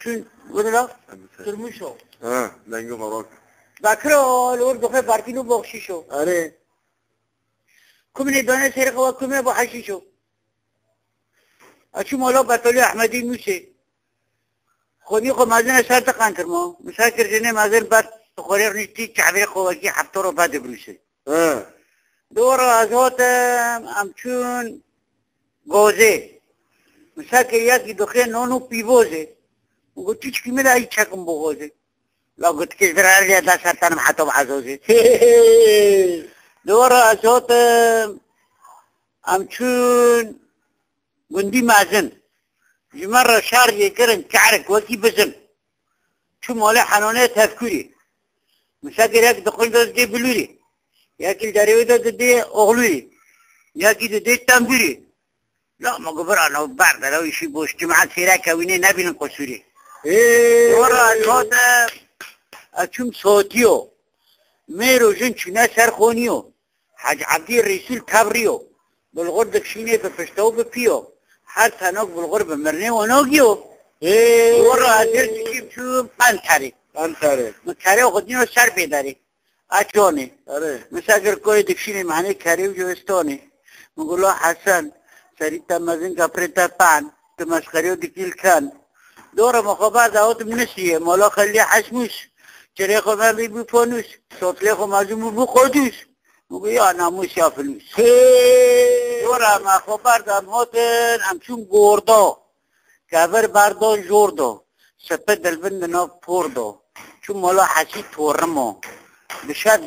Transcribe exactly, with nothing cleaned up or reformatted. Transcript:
Tun, wede la? Turmuşo. Ha, lengo marok. Bakiro, li wir doxê barkîn û boxşîşo. Erê. Kumine dane serê xwe, kume bo heşîşo. Açû mola Betolî Ehmedî Mûsê. Xwedî xwe mezin e ser teqan kirmo. Misakir jinê mezin ber xorê rûniştî çavê xwe wekî heftoro be dibrûsê. He. Dora ez hatim, em çûn gozê. Misakir yekî dixê non û pîvozê. Min got, "Çiçkî min de î çekim bo gozê." La gotikê ji vir erliye da sertanim heta bi ezozê. Dora ez hatim, em çûn gundî mezin. Ji me re şarjê kirin çarek wekî bizin. Çû malê Henonê Tevkûrê. Misakir yek dixwin de didê bilûrê. Yekî li derê wê de didê oxlûrê. Yekî didê tembûrê. La ma gu bira no berde la îşî boş. Cemaat sêreke wînê nebînin qusûrê. Ê, Wara ez hate, ez çûm sotiyo. Mêr û jin çûne ser xoniyo. Hec Ebdî Rîsûl tebriyo. Bulxur dikşînê bi pişta û bi pîyo. Her tenok bulxur bi mirnê û nogiyo. Ê. Wara ez dir dikîm çûm Qenterê. Qenterê. Min kerê xwe dîno ser pêderê. Açonê. Erê. Misafir koyê dikşînê mehnê kerê û ciwistonê. Min got, "La Hesen, serî te mezin, kaprê te pan, tu mesxeriyo dikî li ken." Dora me xwe berda, hatim Nisiyê, mala Xelîlê Hesmûs. Çirê xwe me bî bû ponûs, sotlê xwe mezin bû bû qodûs. Min got, "Ya namûs ya filûs." Hê. Dora me xwe berda, em hatin, em çûn gorda. Kevir berda jorda. Sipi dilbin di nav porda. Çû mala Hesî torimo. Bi şev